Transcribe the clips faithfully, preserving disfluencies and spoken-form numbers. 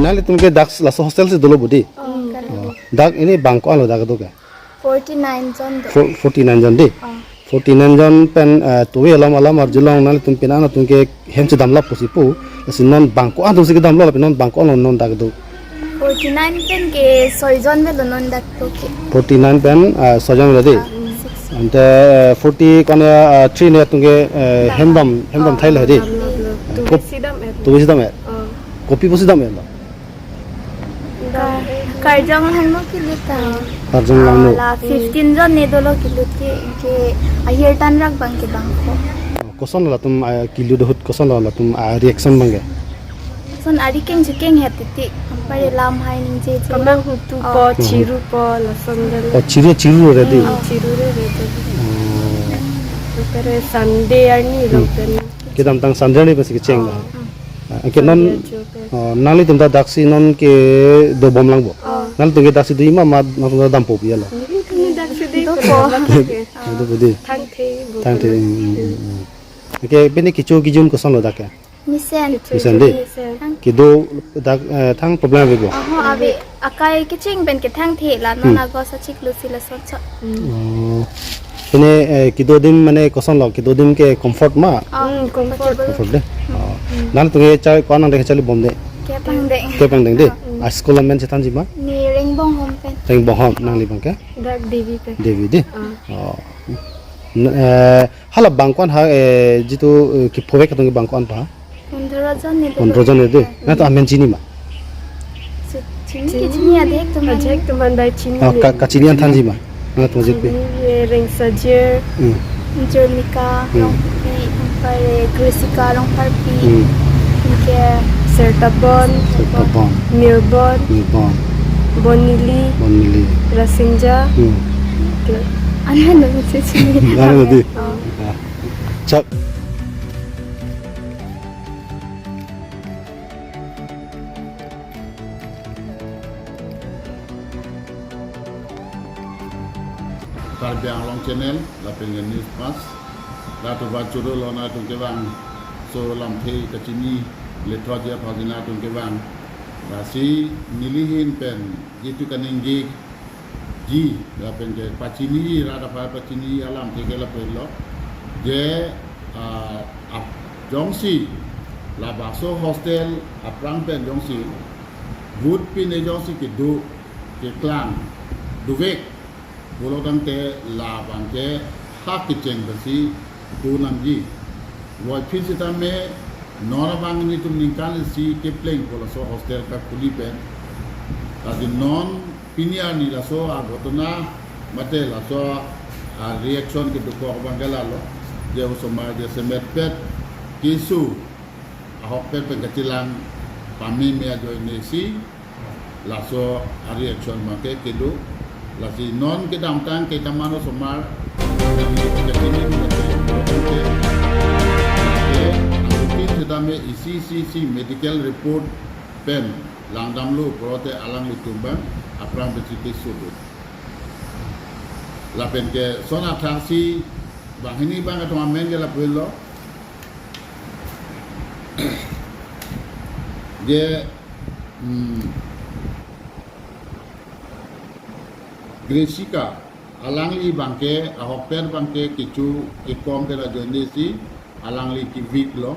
Nanglitum ke dak laso hostel si dolo budi. Oh, kali. Oh. Dak ini bang ko-an lo dak do ke? Forty-nine jon do. Four-, forty-nine jon di. Oh. Forty-nine jon pen, eh, tuwe alam alam arjulong nanglitum pini an atum ke hem si damlap pusi pu. Lasi non bang ko-an atum si kedamlo lapen non bang ko-an lo non dak do? Forty-nine pen ke soi jon avelo non dak do ke. Forty-nine pen, eh, soi jon avelo di. Ah, six. Ante, eh, forty ko-an, eh, three ne atum ke, eh, hem dam, hem dam thai lo di. Dam lo, dam lo. Tuwe si dam-et. Tuwe si dam-et. Oh. Kopi pusi dam-etlo? Ka-, karjong langno kelut ta. Karjong langno. Ah, la fifteen jon ne dolo kelut ke, ke ahirtan rak bang ke bang ko. Koson latum, ah, kelut ahut koson latum, ah, reaction bang ke? Son ari keng chukeng het titi. Ampare lam hai ningje je. Kamang hutu po, oh, chiru po, lason jon. Oh, chiru, chiru re di. Hmm, chiru re re. Oh. Ampare Sunday arni lo pen. Kedamtang Sunday arni pensi kecheng lo. Oh. Ah, anke non, Sunday ajo pen. Oh, nanglitum ta daksi non kedo bom lang bo. Oh. Nanglitum ke daksi do ima ma, ma dampo pi lo. Nelitum daksi do po. Dampo di. Thangthe bo. Thangthe. Hmm, hmm, hmm, hmm. Anke pini kecho kejun koson lo dak ke? Mesen. Mesen di. Mesen. Kedo dak, eh, thang problem ave bo? Oho, ave. Akai kecheng pen ke thangthe la non, hmm, agos achiklo si lason chot. Hmm. Oh. Pini, eh, kedo adim mane koson lo, kedo adim ke comfort ma? Oh, hmm, comfort. Comfortable. Comfort de. Hmm. Oh. Hmm. Nanglitum ke chai ko-an nang de charli bom de? Kep angdeng. Kep angdeng de? Hmm. Ah, school amen chethanji ma? Ne Rengbonghom pen. Rengbonghom, nangli bang ke? Dak Devi pen. Devi de? Ah. Oh. N-, eh, hala bang ko-an ha, eh, jitu, eh, kephovek atum ke bang ko-an pa? Pondro jon ne. Pondro jon ne de. Hmm. Nangtum amen chini ma? Chini, chini, chini, adhek atum. Adhek atum an dai chini. Oh, ka-, kachini an thanji ma? Nangtum ajik pi? Chini, eh, Rengsajir. Hmm. Jermika, hmm, Rongpi, Rongpar, eh, Grisika, Rongparpi. Hmm. Anke Sertabon. Sertabon. Nirbon. Nirbon. Bonili. Bonili. Rasinja. Hmm. Oke. Anhan lo, chini. Anhan lo di. Oh. Ah. Chak. Karbi Anglong Channel, lapen ke News Fast. Latum ba choro lo nangtum kevangso lamthe kachini, lethot ji aphan nangtum kevang. Lasi neli ahin pen jitu kaningje ji, lapen ke pachini, rat aphan pachini alamthe ke lapen lo. Je, ah, ap-, jongsi labangso hostel aphrang pen jongsi bhut pine jongsi kedo, keklang, dovek pulo tangte labang ke hak kecheng pensi do nangji. Voiphit sitame non abang nelitum ningkan isi kepleng pu laso hostel kakhuli pen. Lasi non pini arni laso aghotona mate laso a-reaction kedokok abang ke lalo. Je osomar je semet pet keso ahokpet pen kachelang pameme ajoine si laso a-reaction abang ke kedo. Lasi non kedamtang ketaman osomar, yang di pekatini mate, mate, mate, mungkin setame isi, isi, isi medical report pen langdamlo pulote alanglitum abang aphrang pensi keso do. Lapen ke son athaksi banghini abang atum amen ke lapu-an lo. Je, hmm, Grisika, alangli abang ke, ahokpet abang ke kecho kekom pen ajoine si alangli kevik lo.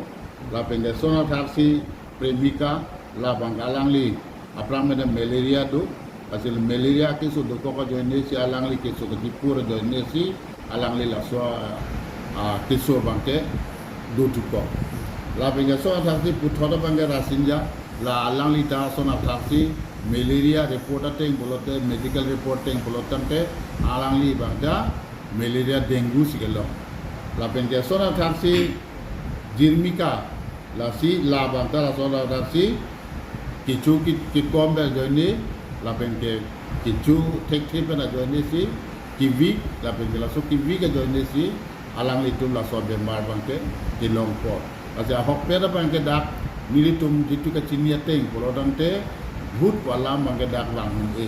Lapen ke son athaksi Premika, labang ke alangli aphrang pen malaria do, lasi malaria keso dokok ajoine si alangli keso kachipur ajoine si alangli laso, ah, keso abang ke do dokok. Lapen ke son athaksi puthot abang ke Rasinja, la alangli ta son athaksi malaria report ateng pulote, medical report ateng pulo tangte alangli abang ta malaria dengue si kelong. Lapen ke son athaksi Jirmika, lasi labang ta laso la athaksi kecho ke-, kekom pen ajoine, lapen ke kecho thekthe pen ajoine si kevik, lapen ke laso kevik ajoine si alanglitum laso abemar abang ke kelong apot. Lasi ahokpet abang ke dak nelitum jitu kachini ateng pulo tangte bhut pu alam abang ke dak vang un-e.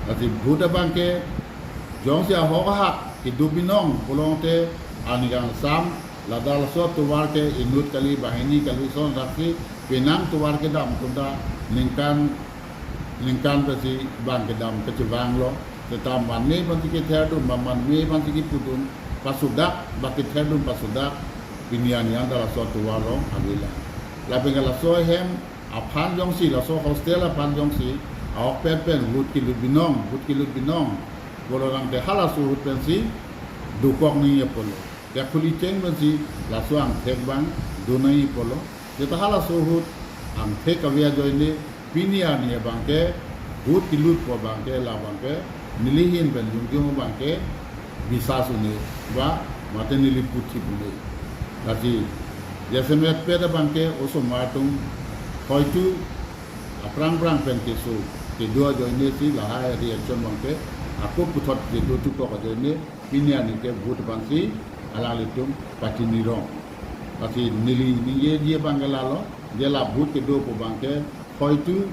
Lasi bhut abang ke jongsi ahok ahak kedo binong pulote arni kangsam Ladak laso atovar ke inut kali, banghini kali, lason raksi penang tovar kedam atum ta ningkan ningkan pensi bang kedam kachevanglo. Seta mane pensi ketherdun, ma mane pensi kepudun, pasodak, ba ketherdun pasodak, pini arni anta laso atovar along avelang. Lapen ke laso ahem aphan jongsi, laso hostel aphan jongsi ahokpet pen vote kelut binong, vote kelut binong pulo tangte halaso ahut pensi dokok nangji apotlo. Kekhuli cheng pensi laso angthek abang do nangji apotlo. Seta halaso ahut angthek ave ajoine pini arni abangke vote kelutpo abangke, labangke neli ahin pen jongjong abangke bisas un-e ba mate neli puthip un-e. Lasi jasemet pet abangke osomar atum hoitu aphrang aphrang pen keso kedo ajoine si lahai reaction abangke ako puthot kedo tukok ajoine pini arni ke vote aphansi alanglitum pachini rong. Lasi neli ningjeji abangke lalo, je la vote kedo pu abangke hoitu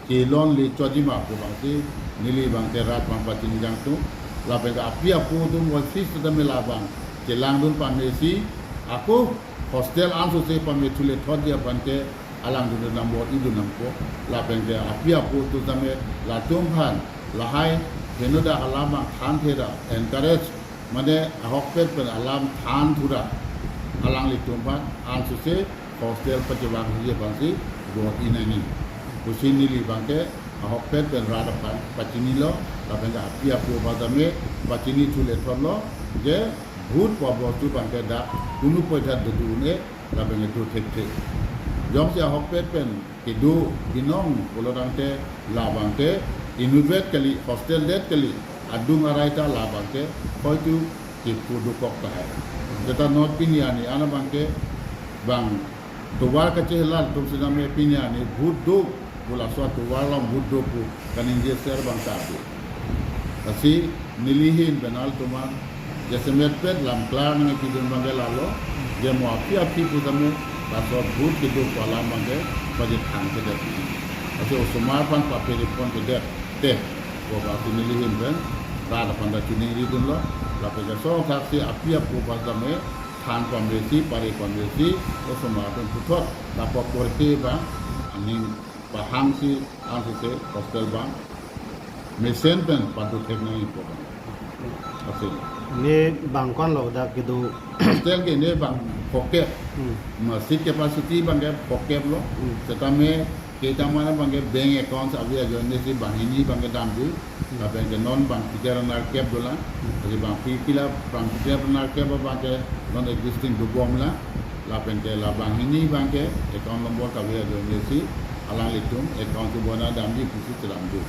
kelongle choji ma pu abangsi neli abangke rat abang pachini jangtung. Lapen ke api apo atum voices tame labang chelangdun pamesi ako hostel ansose pamethu le thotji aphan ke alangdun nangpo, idu nangpo. Lapen ke api apo atum tame latum aphan lahai henodak alam abang than theda, encourage, mane ahokpet pen alam than thura alanglitum aphan ansose hostel pachevangji aphansi vote i nangji pusi neli abangke ahokpet pen rat aphan pachinilo. Lapen ke api apo abang tame pachini thu le thotlo, je vote pu abostu abangke dak kunu poithat dodu un-e, lapen ke do thekthe. Jongsi ahokpet pen kedo binong pulo tangte labangke inutvet kali, hostel det kali, adung arai ta labangke hoitu kepu dokok tahai. Seta non pini arni an abangke bang tovar kachelar atum sitame pini arni vote do pu, laso atovar along vote do pu kaningje ser abang ta ave. Lasi neli ahin pen nangtum aphan jasemet pet lam klar nangpidun abangke lalo, je mo api api pu tame laso vote kedo pu alam abangke pajithang kedet. Lasi osomar aphan paphere ponpedet te pu abangsi neli ahin pen rat aphan ta chiningridunlo. Lapen ke laso thaksi api apo abang tame than pamesi, pare pamesi, osomar atum puthot lapu porke abang aning pahangsi ansose hostel abang mesen pen pado thek nangji pu abang. Lasi ne bang ko-an lo dak kedo? Hostel ke ne bang phokep. Hmm. Ma seat capacity abangke phokep lo. Hmm. Setame ketaman abangke bank accounts ave ajoine si banghini abangke damji. Hmm. Lapen ke non bangphli ra nerkep dolang. Hmm. Jadi bangphli ra, bangphli ra nerkep abangke non existing dobomlang. Lapen ke la banghini abangke account number kave ajoine si alanglitum account chebona damji pusi chelamji.